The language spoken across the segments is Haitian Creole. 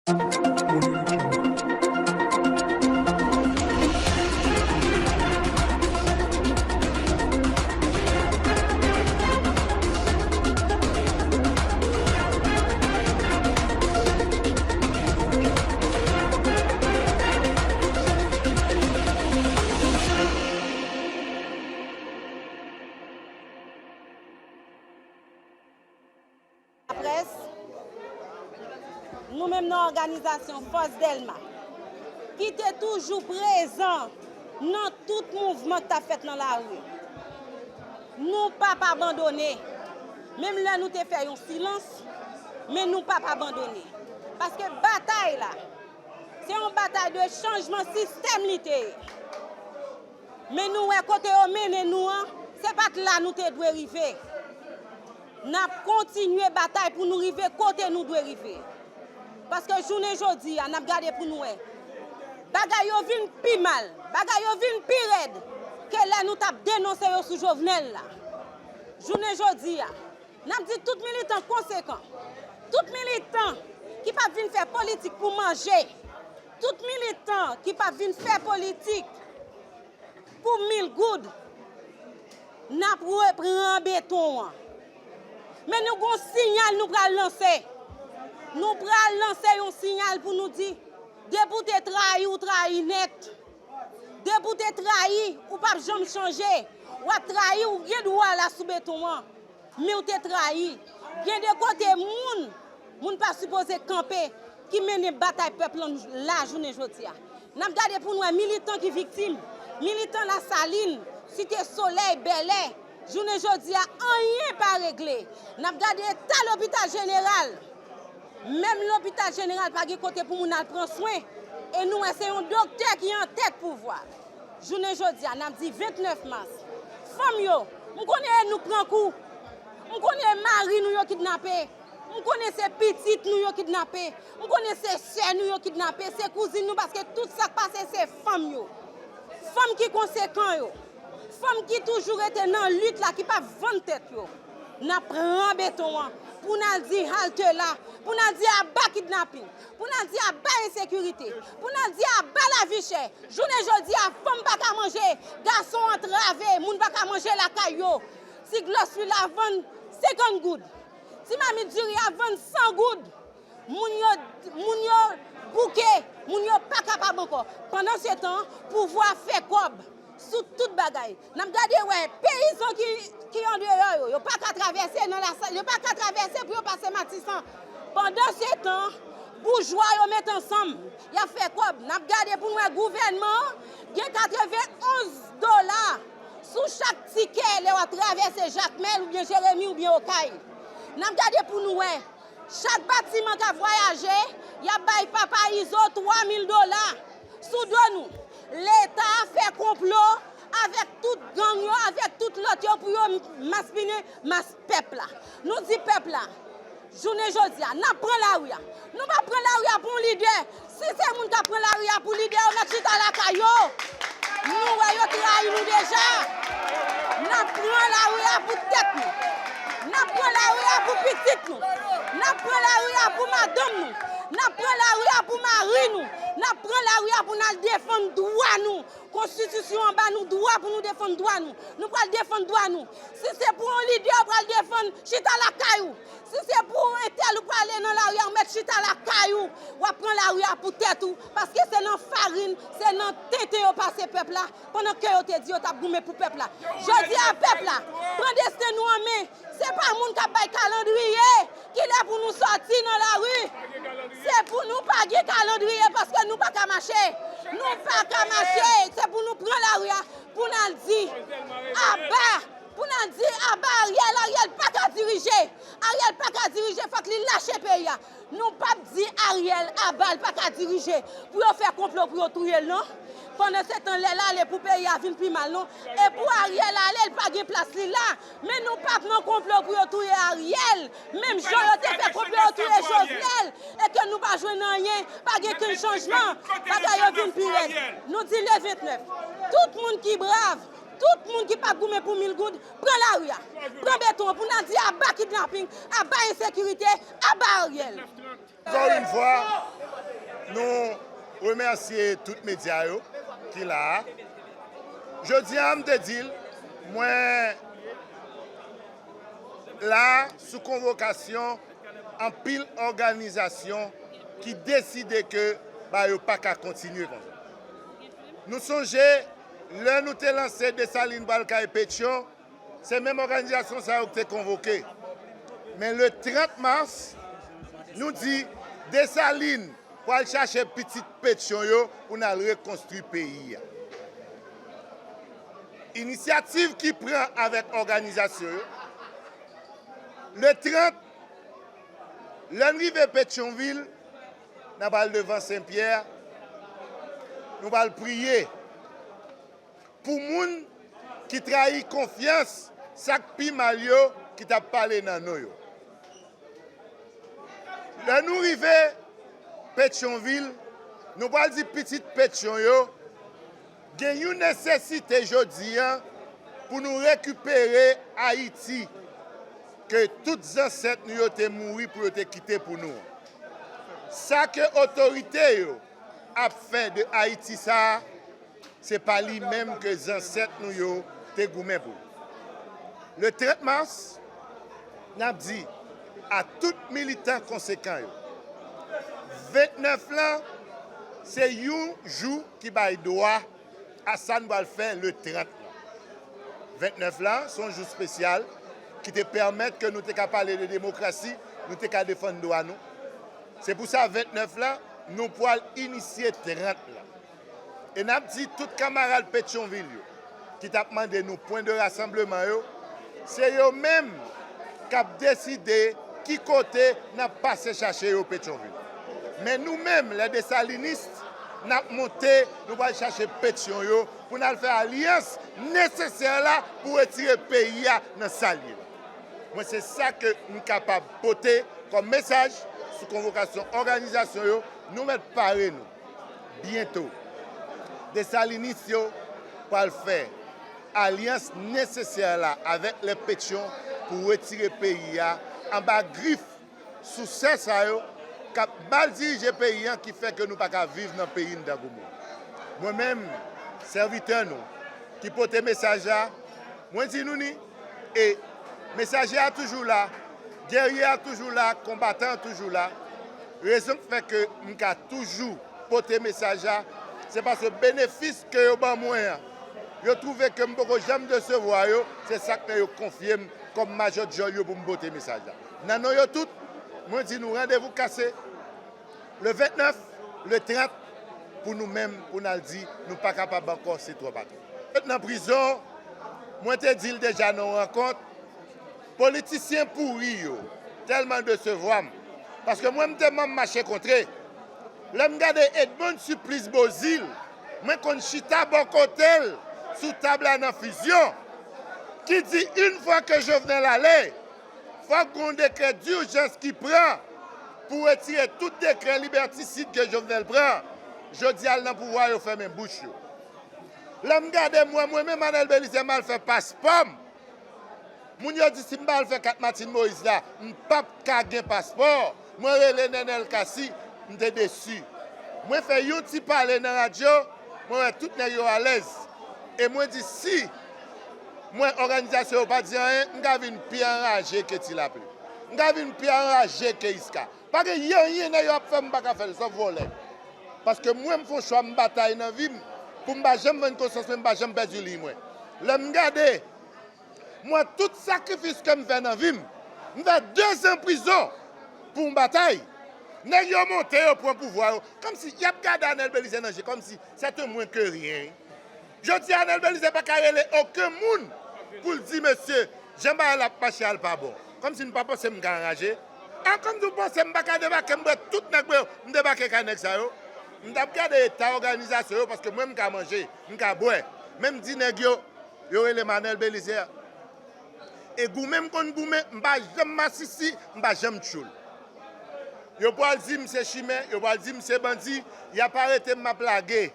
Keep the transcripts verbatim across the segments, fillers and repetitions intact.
Laprès, nou menm nan òganizasyon Fòs Dèlma, ki te toujou prezan nan tout mouvman k t ap fèt nan lari. Nou p ap abandone. Menm lè nou te fè yon silans, men nou p ap abandone. Paske batay la, se yon batay de chanjman sistèm li te ye. Men nou wè kote yo mennen nou an, se pa t la nou te dwe rive. N ap kontinye batay pou nou rive kote nou dwe rive. Paske jounen jodi a, n ap gade pou nou wè. Bagay yo vin pi mal, bagay yo vin pi rèd ke lè nou t ap denonse yo sou Jovenel la. Jounen jodi a, n ap di tout militan konsekan, tout militan ki p ap vin fè politik pou manje, tout militan ki p ap vin fè politik pou mil goud, n ap repran beton an. Men nou gon sinyal nou pral lanse. Nou pral lanse yon sinyal pou nou di, depi w te trayi, ou trayi nèt. Depi w te trayi, ou p ap janm chanje. W ap trayi, ou gen dwa la sou beton an. Men w te trayi. Gen de kote moun, moun pa sipoze kanpe, ki mennen batay pèp lan la jounen jodi a. N ap gade pou n wè militan ki viktim, militan Lasalin, Site Solèy, Bèlè, jounen jodi a, anyen pa regle. N ap gade eta lopital jeneral. Menm lopital jeneral pa gen kote pou moun al pran swen. E nou wè se yon doktè ki an tèt pouvwa. Jounen jodi a, n ap di vennèf mas. Fanm yo, m konnen nou pran kou. M konnen mari nou yo kidnape. M konnen se pitit nou yo kidnape. M konnen se sè nou yo kidnape, se kouzin nou, paske tout sa k pase se fanm yo. Fanm ki konsekan yo. Fanm ki toujou rete nan lit la, ki p ap vann tèt yo. N ap pran beton an pou n al di halte la, pou n al di aba kidnapin, pou n al di aba ensekirite, pou n al di aba lavi chè. Jounen jodi a, fanm pa ka manje, gason antrave, moun pa ka manje lakay yo. Si glòs lwil la vann senkant goud, si mamit diri a vann san goud, moun yo, moun yo bouke, moun yo pa kapab ankò. Pandansetan, pouvwa fè kòb sou tout bagay. N ap gade wè, peyizan ki, ki andeyò yo, yo pa ka travèse nan Lasa-, yo pa ka travèse pou yo pase Matisan. Pandansetan, boujwa yo met ansanm, y ap fè kòb. N ap gade pou n wè gouvènman an gen katrevenn onz dola sou chak tikè lè w ap travèse Jakmèl oubyen Jeremi oubyen Okay. N ap gade pou nou wè, chak batiman k ap vwayaje, y ap bay Papa Izo twa mil dola sou do nou. Leta fè konplo avèk tout gang yo, avèk tout lòt yo pou yo maspinen mas pèp la. Nou di pèp la, jounen jodi a, n ap pran lari a. Nou p ap pran lari a pou yon lidè. Si se moun k ap pran lari a pou lidè yo, mèt chita lakay yo. Nou wè yo trayi nou deja. N ap pran lari a pou tèt nou. N ap pran lari a pou pitit nou. N ap pran lari a pou madanm nou. N ap pran lari a pou mari nou. N ap pran lari a pou n al defann dwa nou. Konstitisyon an ba nou dwa pou nou defann dwa nou. Nou pral defann dwa nou. Si se pou yon lidè ou pral defann, chita lakay ou. Si se pou entèl ou prale nan lari a, ou mèt chita lakay ou. W ap pran lari a pou tèt ou. Paske se nan farin, se nan tenten yo pase pèp la, pandan ke yo te di yo t ap goumen pou pèp la. Jodi a, pèp la pran desten nou an men. Se pa moun k ap bay kalandriye. Kilè pou nou sòti nan lari? Se pou nou pa gen kalandriye paske nou pa ka mache. Nou pa ka mache. Se pou nou pran lari a pou n al di aba. Pou n al di aba Ariel. Ariel pa ka dirije. Ariel pa ka dirije. Fòk li lache peyi a. Nou p ap di Ariel aba, l pa ka dirije. Pou yo fè konplo pou yo touye l, non. Pandansetan, lè l ale pou peyi a vin pi mal, non. E pou Ariel ale, l pa gen plas li la. Men nou p ap nan konplo pou yo touye Ariel. Menm jan yo te fè konplo yo touye Jovenel. E ke nou pa jwenn anyen, pa gen kenn chanjman. Bagay yo vin pi rèd. Nou di le vennèf. Tout moun ki brav, tout moun ki p ap goumen pou mil goud, pran lari a. Pran beton an pou n al di aba kidnaping, aba ensekirite, aba Ariel. Encore une fois, Remèsye tout medya yo ki la a. Jodi a, m te di l, mwen la sou konvokasyon anpil òganizasyon ki deside ke bagay yo pa ka kontinye konsa. Nou sonje, lè nou te lanse Desalin pral kay Petyon, se menm òganizasyon sa yo ki te konvoke. Men le trant mas, nou di Desalin pral chache pitit Petyon yo pou n al rekonstwi peyi a. Inisyativ ki pran avèk òganizasyon yo, le trant, lè n rive Petyonvil, n ap al devan Senpyè, nou pral priye pou moun ki trayi konfyans sa k pi mal yo ki t ap pale nan non yo. Lè nou rive Petyonvil, nou pral di pitit Petyon yo, gen yon nesesite jodi a pou nou rekipere Ayiti ke tout zansèt nou yo te mouri pou yo te kite pou nou. Sa ke otorite yo ap fè de Ayiti sa a, se pa li menm ke zansèt nou yo te goumen pou. Le trant mas, n ap di a tout militan konsekan yo, ventnèf lan, se yon jou ki bay dwa a sa n pral fè le trant lan. Ventnèf lan, se yon jou espesyal ki te pèmèt ke nou te ka pale de demokrasi, nou te ka defann dwa nou. Se pou sa, ventnèf lan, nou pral inisye trant lan. E n ap di tout kanmarad Petyonvil yo ki t ap mande nou pwen de rasanbleman yo, se yo menm k ap deside ki kote n ap pase chache yo Petyonvil. Men nou menm, les Desalinistes, n ap monte, nou pral chache Petyon yo pou n al fè alyans nesesè la pou retire peyi a nan sa l ye la. Mwen, se sa ke m kapab pote kòm mesaj sou konvokasyon òganizasyon yo. Nou mèt pare nou. Byento, Desalinis yo pral fè alyans nesesè la avèk lè Petyon pou retire peyi a anba grif sousè sa yo k ap mal dirije peyi a, ki fè ke nou pa ka viv nan peyi n tankou moun. Mwen menm, sèvitè nou, ki pote mesaj la, mwen di nou ni, e mesaje a toujou la, gèrye a toujou la, konbatan an toujou la. Rezon k fè ke m ka toujou pote mesaj la, se paske benefis ke yo ban mwen an, yo twouve ke m poko janm desevwa yo, se sa k fè yo konfye m kòm majò djòl yo pou m pote mesaj la. Nan non yo tout, mwen di nou randevou kase le ventnèf, le trant, pou nou menm, pou n al di nou pa kapab ankò, se twòp atò. Nan prizon, mwen te di l deja nan yon rankont, politisyen pouri yo tèlman desevwa m, paske mwen m te manm Mache Kontre. Lè m gade Edmonde Supplice Beauzile, mwen konn chita bò kote l sou tab la nan Fusion, ki di une fois que Jovenel ale, fòk gen yon dekrè dijans ki pran pou retire tout dekrè libètisid ke Jovenel pran. Jodi a l nan pouvwa, yo fèmen bouch yo. Lè m gade mwen, mwen menm Anèl Belizaire, m al fè paspò m. Moun yo di si m pa al fè kat Martine Moïse la, m p ap ka gen paspò. Mwen rele Nenel Cassy, m te desi. Mwen fè yon ti pale nan radyo, mwen wè tout nèg yo alèz. E mwen di si mwen òganizasyon yo pa di anyen, m ka vin pi anraje ke Ti Lapli. M ka vin pi anraje ke Iska. Pa gen anyen nèg yo ap fè m pa ka fè l, sòf vòlè. Paske mwen, m fè yon chwa, m batay nan vi m pou m pa janm vann konsyans mwen, m pa janm pèdi liy mwen. Lè m gade, mwen, tout sakrifis ke m fè nan vi m, m fè dezan prizon pou yon batay. Nèg yo monte, yo pran pouvwa yo. Kòmsi y ap gade Anèl Belizaire nan je, kòmsi c'est un moins que rien. Jodi a, Anèl Belizaire pa ka rele okenn moun pou l di, mesye, jan bagay la ap mache a l pa bon. Kòmsi n pa panse m ka anraje. A, kòmsi w panse m pa ka debake, m bwè tout nèg mwen yo, m debake kay nèg sa yo. M t ap gade eta òganizasyon yo, paske mwen, m ka manje, m ka bwè. Men m di nèg yo, yo rele m Anèl Belizaire. E goumen m konn goumen, m pa janm masisi, m pa janm tchoul. Yo pral di m se chimè, yo pral di m se bandi, y ap arete m, m ap lage.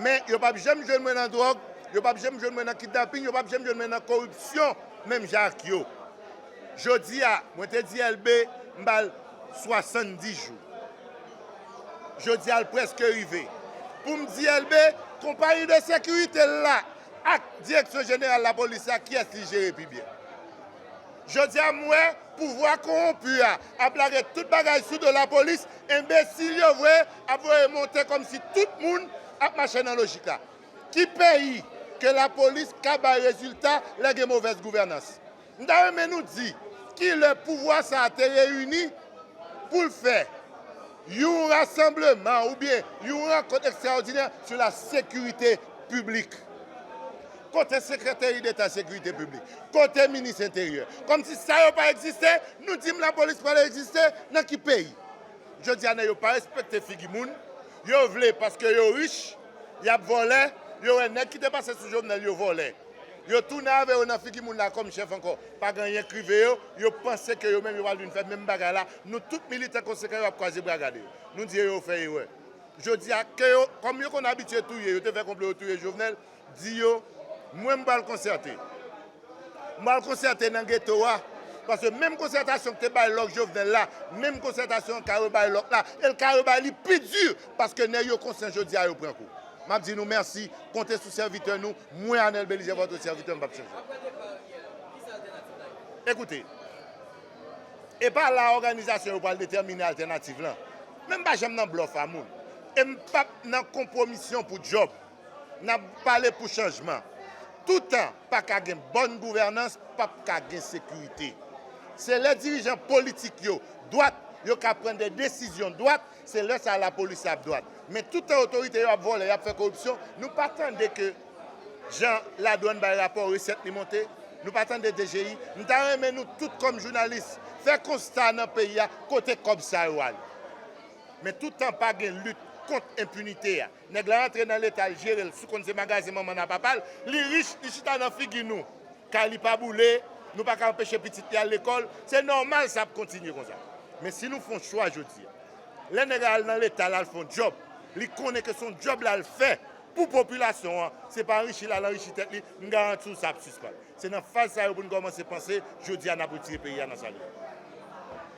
Men yo p ap janm jwenn mwen nan dwòg, yo p ap janm jwenn mwen nan kidnaping, yo p ap janm jwenn mwen nan koripsyon, menm jan ak yo. Jodi a, mwen te di Elbe, m ba l swasanndis jou. Jodi a l prèske rive. Pou m di Elbe, konpayi de sekirite l la ak Direksyon Jeneral Lapolis la, kiyès li jere pi byen? Jodi a, m wè pouvwa kowonpi a ap lage tout bagay sou do lapolis, enbesil yo vre ap voye monte kòmsi tout moun ap mache nan lojik la. Ki peyi ke lapolis ka bay rezilta lè gen movèz gouvènans? M ta renmen nou di kilè pouvwa sa a te reyini pou l fè yon rasanbleman oubyen yon rankont ekstraòdinè sou la sekirite piblik. Kote Sekreteri Deta Sekirite Piblik? Kote Minis Enteryè? Kòmsi sa yo pa egziste, nou di m lapolis pral egziste nan ki peyi? Jodi a, nèg yo pa respekte figi moun, yo vle paske yo rich, y ap vòlè, yo wè nèg ki te pase sou Jovenel, yo vòlè. Yo tounen avè yo nan figi moun la kòm chèf ankò. Pa gen anyen k rive yo, yo panse ke yo menm yo pral vin fè menm bagay la. Nou tout militan konsekan yo ap kwaze bra gade yo. Nou di yo, yo fè erè. Jodi a, ke yo, kòm yo konn abitye touye, yo te fè konplo yo touye Jovenel, di yo, mwen m pral konsète. M pral konsète nan geto a, paske menm konsètasyon ki te bay lòk Jovenel la, menm konsètasyon an ka rebay lòk la, e l ka rebay li pi di, paske nèg yo konsyan jodi a yo pran kou. M ap di nou mèsi, konte sou sèvitè nou, mwen Anel Belizaire, votre serviteur, m p ap chanje. Ekoute, e pa la òganizasyon yo pral detèmine altènativ lan. Men m pa janm nan blòf a moun. E m p ap nan konpwomisyon pou djòb. N ap pale pou chanjman. Toutan pa ka gen bòn gouvènans, p ap ka gen sekirite. Se lè dirijan politik yo dwat, yo ka pran de desizyon dwat, se lè sa a lapolis la ap dwat. Men toutan otorite yo ap vòlè, y ap fè koripsyon, nou pa tande ke jan ladwann bay rapò resèt li monte, nou pa tande D G I. M ta renmen nou tout kòm jounalis fè konsta nan peyi a kote kòb sa yo ale. Men toutan pa gen lit kont enpinite a. Nèg la rantre nan Leta, l jere l, sou konn se magazen manman n a papa l, li rich, li chita nan figi nou. Kay li pa boule, nou pa ka anpeche pitit li al lekòl, se nòmal sa ap kontinye konsa. Men si nou fè yon chwa jodi a, lè nèg la al nan Leta, l al fè yon djòb, li konnen ke se yon djòb l al fè pou popilasyon an, se pa anrichi l al anrichi tèt li, m garanti w sa ap sispann. Se nan faz sa yo pou n kòmanse panse, jodi a n ap retire peyi a nan sa li ye.